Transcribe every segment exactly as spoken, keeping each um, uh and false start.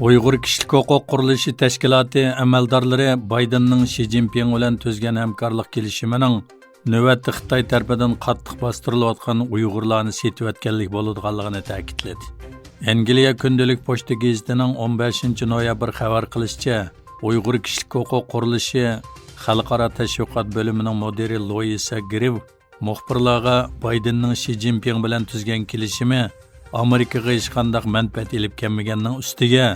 ئۇيغۇر كىشىلىك ھوقۇق قۇرۇلۇشى تەشكىلاتى ئەمەلدارلىرى بايدېننىڭ شى جىنپىڭ بىلەن تۈزگەن ھەمكارلىق كېلىشىمىنىڭ نۆۋەتتە خىتاي تەرىپىدىن قاتتىق باستۇرۇلۇۋاتقان ئۇيغۇرلارنى سېتىۋەتكەنلىك بولىدىغانلىقىنى تەكىتلىدى. ئەنگلىيە كۈندىلىك پوچتا گېزىتىنىڭ ئون بەشىنچى نويابىر خەۋەر قىلىشىچە، ئۇيغۇر كىشىلىك ھوقۇق قۇرۇلۇشى خەلقئارا تەشۋىقات بۆلۈمىنىڭ مۇدىرى لويىسا گرىف مۇخبىرلارغا بايدېننىڭ شى جىنپىڭ بىلەن تۈزگەن كېلىشىمى ئامېرىكىغا ھېچقانداق مەنپەئەت ئېلىپ كەلمىگەننىڭ ئۈستىگە،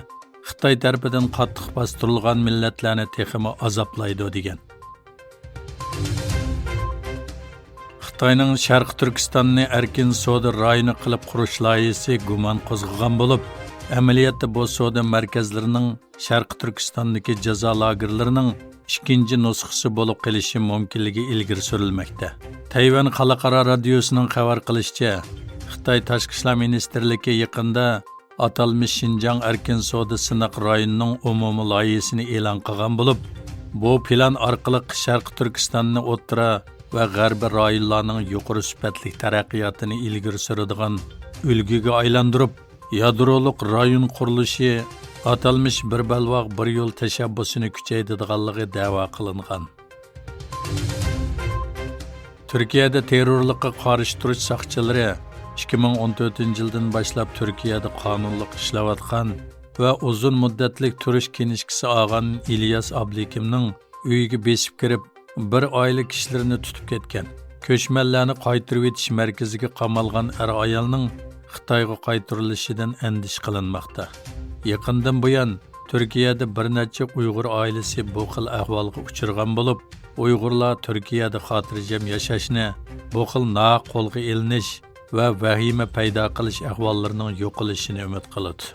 خىتاي تەرىپىدىن قاتتىق باستۇرۇلغان مىللەتلەرنى تېخىمۇ ئازابلايدۇ، دېگەن. خىتاينىڭ شەرقىي تۈركىستاننى ئەركىن سودا رايونى قىلىپ قۇرۇش لايىھىسى گۇمان قوزغىغان بولۇپ، ئەمەلىيەتتە بۇ سودا مەركەزلىرىنىڭ شەرقىي تۈركىستاندىكى جازا لاگېرلىرىنىڭ ئىككىنچى نۇسخىسى بولۇپ قېلىشى مۇمكىنلىكى ئىلگىرى سۈرۈلمەكتە. تەيۋەن خەلقئارا رادىيوسىنىڭ خەۋەر قىلىشىچە، خىتاي تاشقى ئىشلار مىنىستىرلىكى يېقىندا ئاتالمىش شىنجاڭ ئەركىن سودا سىناق رايونىنىڭ ئومۇمىي لايىھىسىنى ئېلان قىلغان بولۇپ، بۇ پىلان ئارقىلىق شەرقىي تۈركىستاننى ئوتتۇرا ۋە غەربىي رايونلارنىڭ يۇقىرى سۈپەتلىك تەرەققىياتىنى ئىلگىرى سۈرىدىغان ئۈلگىگە ئايلاندۇرۇپ، يادرولۇق رايون قۇرۇلۇشى ئاتالمىش بىر بەلباغ بىر يول تەشەببۇسىنى كۈچەيتىدىغانلىقى دەۋا قىلىنغان. تۈركىيەدە تېررورلۇققا قارشى تۇرۇش ساقچىلىرى ئىككى مىڭ ئون تۆتىنچى يىلدىن باشلاپ تۈركىيەدە قانۇنلۇق ئىشلەۋاتقان ۋە ئۇزۇن مۇددەتلىك تۇرۇش كىنىشكىسى ئالغان ئىلياس ئابلىكىمنىڭ ئۆيىگە بېسىپ كىرىپ، بىر ئائىلە كىشىلىرىنى تۇتۇپ كەتكەن، كۆچمەنلەرنى قايتۇرۇۋېتىش مەركىزىگە قامالغان ئەر-ئايالنىڭ خىتايغا قايتۇرۇلۇشىدىن ئەندىشە قىلىنماقتا. يېقىندىن بۇيان، تۈركىيەدە بىر نەچچە ئۇيغۇر ئائىلىسى بۇ خىل ئەھۋالغا ئۇچرىغان بولۇپ، ئۇيغۇرلار تۈركىيەدە خاتىرجەم ياشاشنى، بۇ خىل ناھەق قولغا ئېلىنىش ۋە ۋەھىمە پەيدا قىلىش ئەھۋاللىرىنىڭ يوقىلىشىنى ئۈمىد قىلىدۇ.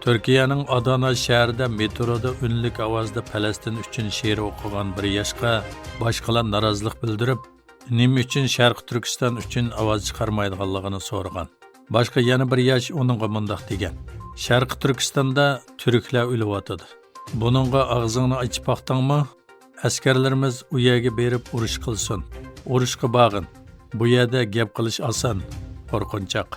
تۈركىيەنىڭ ئادانا شەھىرىدە مېترودا ئۈنلۈك ئاۋازدا پەلەستىن ئۈچۈن شېئىر ئوقۇغان بىر ياشقا باشقىلار نارازىلىق بىلدۈرۈپ، نېمە ئۈچۈن شەرقىي تۈركىستان ئۈچۈن ئاۋاز چىقارمايدىغانلىقىنى سورىغان. باشقا يەنە بىر ياش ئۇنىڭغا مۇنداق دېگەن: «شەرقىي تۈركىستاندا تۈركلەر ئۆلۈۋاتىدۇ. بۇنىڭغا ئاغزىڭنى ئېچىپ باقتىڭمۇ؟ ئەسكەرلىرىمىز ئۇ يەرگە بېرىپ ئۇرۇش قىلسۇن. ئۇرۇشقا بارغىن. بۇ يەردە گەپ قىلىش ئاسان، قورقۇنچاق.»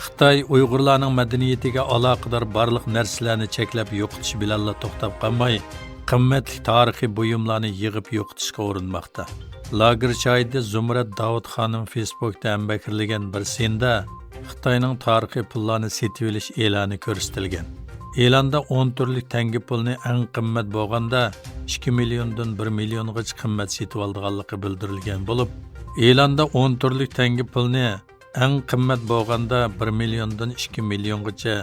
خىتاي ئۇيغۇرلارنىڭ مەدەنىيىتىگە ئالاقىدار بارلىق نەرسىلەرنى چەكلەپ يوقىتىش بىلەنلا توختاپ قالماي، قىممەتلىك تارىخىي بۇيۇملارنى يىغىپ يوقىتىشقا ئۇرۇنماقتا. لاگېر شاھىتى زۇمرەت داۋۇت خانىم فېيسبۇكتا ھەمبەھىرلىگەن بىر سىندا خىتاينىڭ تارىخىي پۇللارنى سېتىۋېلىش ئېلانى كۆرسىتىلگەن. ئېلاندا ئون تۈرلۈك تەڭگە پۇلنى ئەڭ قىممەت بولغاندا ئىككى مىليوندىن بىر مىليونغىچە قىممەت سېتىۋالىدىغانلىقى بىلدۈرۈلگەن بولۇپ، ئېلاندا ئون تۈرلۈك تەڭگە پۇلنى ئەڭ قىممەت بولغاندا بىر مىليوندىن ئىككى مىليونغىچە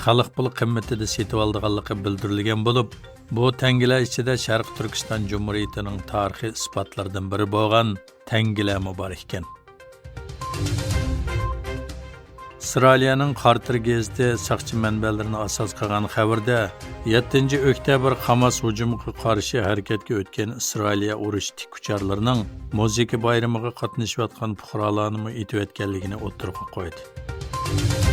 خەلق پۇلى قىممىتىدە سېتىۋالىدىغانلىقى بىلدۈرۈلگەن بولۇپ، بۇ تەڭگىلەر ئىچىدە شەرقىي تۈركىستان جۇمھۇرىيىتىنىڭ تارىخىي ئىسپاتلىرىدىن بىرى بولغان تەڭگىلەرمۇ بار ئىكەن. ئىسرائىلىيەنىڭ خارتىر گېزىتى ساقچى مەنبەلىرىنى ئاساس قىلغان خەۋىرىدە، يەتتىنچى ئۆكتەبىر خاماس ھۇجۇمىغا قارشى ھەرىكەتكە ئۆتكەن ئىسرائىلىيە ئۇرۇش تىككۈچىلىرىنىڭ مۇزىكا بايرىمىغا قاتنىشىۋاتقان پۇقرالارنىمۇ ئېتىۋەتكەنلىكىنى ئوتتۇرىغا قويدى.